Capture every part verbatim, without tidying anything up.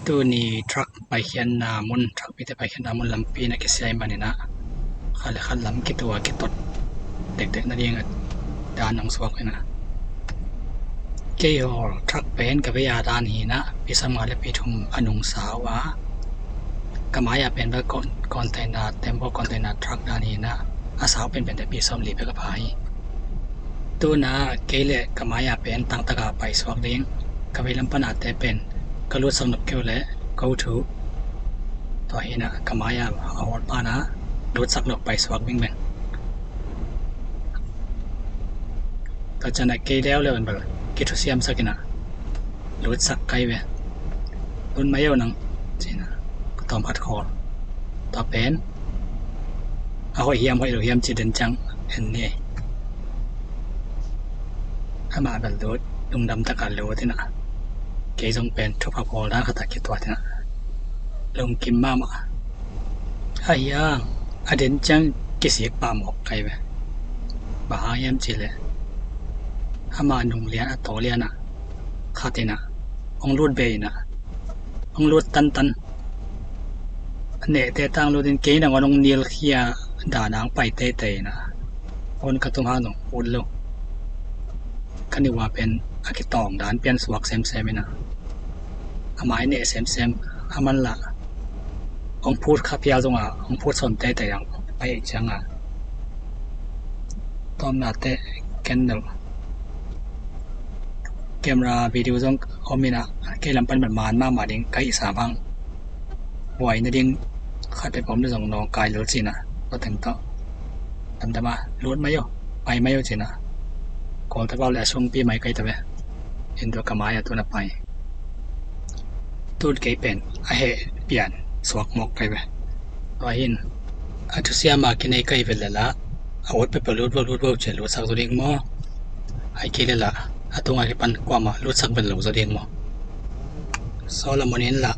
Tuni truck paikhiatna mun, truck mite paikhiatna mun lampi na kisia ahih manin ah, khat le khat lam kitua kitot dekdek nading a dan hong suak ina. Kei hawl truck pen ka vei a dan hi ina, pi sawmnga le pi thum a nungsa uh a, ka mai a pen bel con-, container, tempo container truck dan hi ina, a sau penpente pi sawmli bek a pha hi. Tuna kei le ka mai a pen tangtaka paisuak ding, ka vei lam pana te pen ka lutsak nop kei uh le ko thu. Tua hi ina ka mai a a hawl pana lutsak nop paisuak vingveng. Tua ciang a kei leuleu in bel kithusiamsak ina lutsak kai ve. Lut mai o nang ci ina ka tawm khat khawl. Tua pen a hoih hiam hoih lo hiam ci den ciang en ni. Amah bel lut, lungdam taka lut ina. Kei zong pen thupha pawl dan khat a kituat ina. Lungkim mahmah. Ahi hang a den ciang kisik pah mawk kai ve. Bang hang hiam cih leh amah nung lian a taw lian ah khat ina hong lut bei ina, hong lut tantan. A nehte tang lut in kei nangawn hong nilkhia dan hang pai teitei ina. Hon ka tum hang zong ut lo. Ka niu a pen a kitawng dan pian suak semsem ina. A mai neh semsem a man la hong phut kha phial zong a hong phut son teitei ang pai ciang a. Tawmna te ken deuh. Camera video zong om ina kei lam pan bel man mahmah ding ka hih sam hang. Buai nading khat peuh om le zong nawngkai lel ci ina. Tua teng tawh damdam a lut mai o, pai mai o ci ina. Kawlta pau le a sungpi mai kai ta ve. En tua ka mai a tuna pai. Tun kei pen a heh pian suak mawk kai ve. Tua hin a thusiam a kinei kai ve lala a ut peuhpeuh lut vo lut vo ci a lutsak zo ding maw? Ai kei lala a tunga kipan kuamah lutsak vel lo zo ding maw? Solomon in la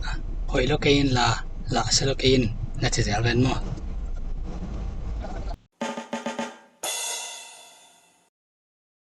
hoih lo kei in la, la sia lo kei in na ci zel ven maw?